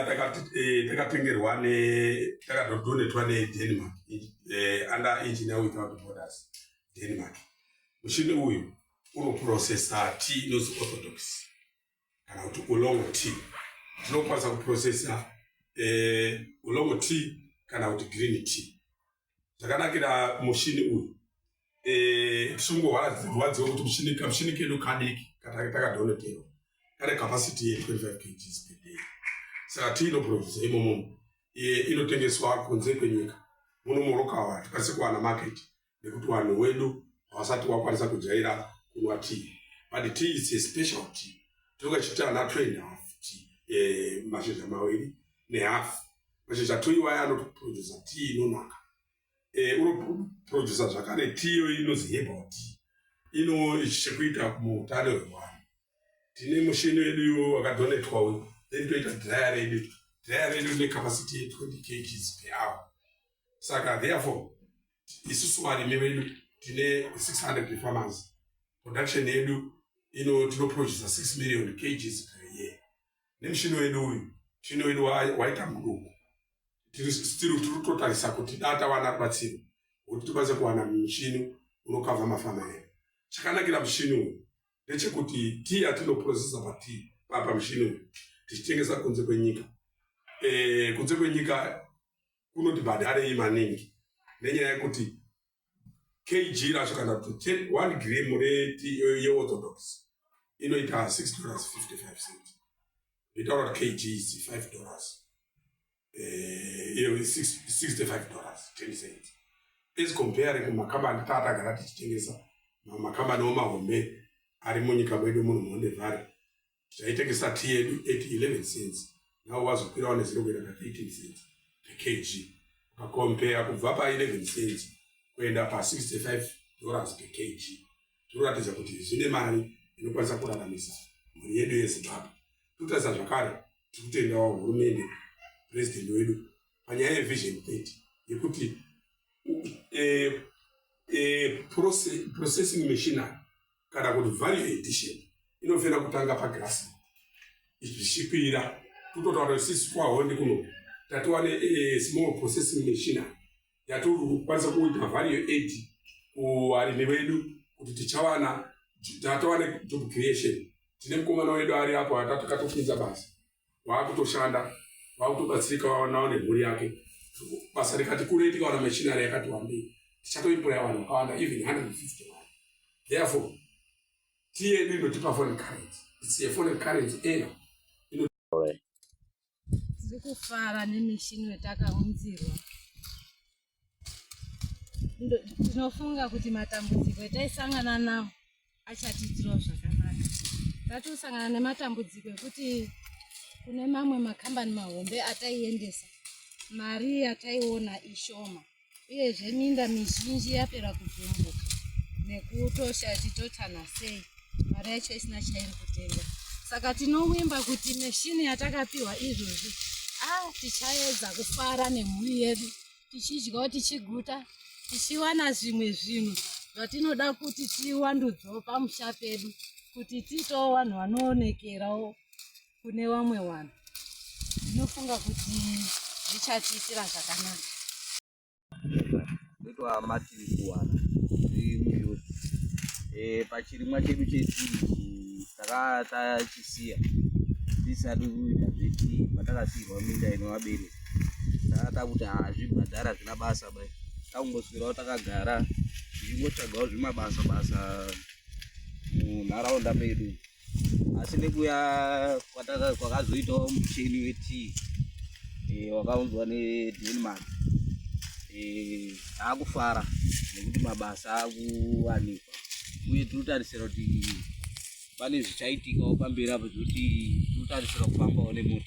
Takatengerwa takadonetwa neDenmark under Engineer Without Borders Denmark. Mushini uyu unoprocessa tea inonzi Orthodox kana kuti Oolong tea. Tinokwanisa kuprocessa Oolong tea kana kuti green tea. Zvakanakira mushini uyu, tichingorwadziwa kuti kamushini kedu kadiki katakadoneterwa kane capacity ye 25 kgs per day. Saka tea inoprodusa imomo inotengeswa kunze kwenyika. Muno muRokawa hatikwanisi kuwana market nekuti vanhu wedu havasati wakwanisa kujaira kunwa tea, but tea is a special tea. Tinonga tichiti ana 2.5 tea, mashizha 2.5. Mashizha 2 iwaya anotoprodusa tea inonaka. Unoprodusa zvakare tea iyoyi inonzi herbal tea, ino chekuita muutano hwevanhu. Tine mushini wedu iwo wakadonetwa uyu, then toita dryer redu. Dryer redu rine capacity ye 20 kgs per hour. Saka therefore isusu varimi vedu tine 600 farmers. Production yedu ino tinoprodusa 6 million kgs per year nemushini wedu uyu. Mushini wedu waita muduku. Tiri still tiri kutotarisa kuti da tawana rubatsiro kuti tikwanise kuwana mushini unokavha mafama edu. Chakanakira mushini uyu ndechekuti tea yatinoprocessa patea pamushini uyu tichitengesa kunze kwenyika, kunze kwenyika kunotibhadharei maningi nenyaya yekuti kg racho kana kuti 1 gram retea yeOrthodox inoita $6.55. Itaura kuti kg is $5, iyo $65.10 as comparing kumakambani taatagara tichitengesa, makambani omahombe ari munyika mwedu muno muHonde Valley. Taitengesa tea yedu at 11 cents, nawo wazokwirawo ne0 kuenda pa13 cents per kg. Ukakompea kubva pa11 cents kuenda pa$65 per kg, zvinoratidza kuti zvine mari inokwanisa kuraramisa mhuri yedu yeZimbabwe. Totarisa zvakare, tiri kutendawo hurumende, purezidendi wedu, panyaya yeVision 30 yekuti processing machinery kana kuti value addition inofanira kutanga pagrass zvichikwira. Kutotaura isusu kwaHonde kuno tatiwane small processing machinery yatiri kukwanisa kuita value add kuvarimi vedu kuti tichawana tatowane job creation. Tine mukomana wedu ari apo atakatopinza basa, waakutoshanda, waakutobatsirika nawo nemhuri yake. Basa rikati kurei, tikawana machinery yakati wandei, tichatoemploya vanhu vakawanda, even 150 vanhu. Therefore tea yedu inotipa foreign currency. It's a foreign currency earner. Tiri kufara nemishini yatakaunzirwa. Tinofunga kuti matambudziko etaisangana nawo achatiitirawo zvakanaka. Tatosangana nematambudziko ekuti kune mamwe makambani mahombe ataiendesa, mari yataiona ishoma, uyezve minda mizhinji yapera kuvhumbuka nekutosha titotana sei mari yacho isina chairi kutenga. Saka tinovimba kuti meshini yatakapiwa izvozvi, a tichaedza kufara nemhuri yedu, tichidyawo tichiguta, tichiwana zvimwe zvinhu zvatinoda kuti tiwandudzewo pamusha pedu, kuti tiitewo vanhu vanoonekerawo kune vamwe vanhu. Ndinofunga kuti zvichatiitira zvakanaka. Ndoitwa Martin Kuwana, ndiri muyouth. Pachirimwa chedu chetii ichi takatachisiya tisati kuita zvetii. Patakasiyirwa minda ine vabereki, saka takuti hazvibhadhara, hazvina basa bai. Takungoswerawo takagara tichingotsvagawo zvimabasa basa munharaunda medu, asi nekuya kwakazoitawo muchini wetii wakaunzwa neDenmark, taakufara nekuti mabasa akuwanikwa, uye tinotarisira kuti pane zvichaitikawo pamberi apo zvekuti tinotarisira kufambawo nemota.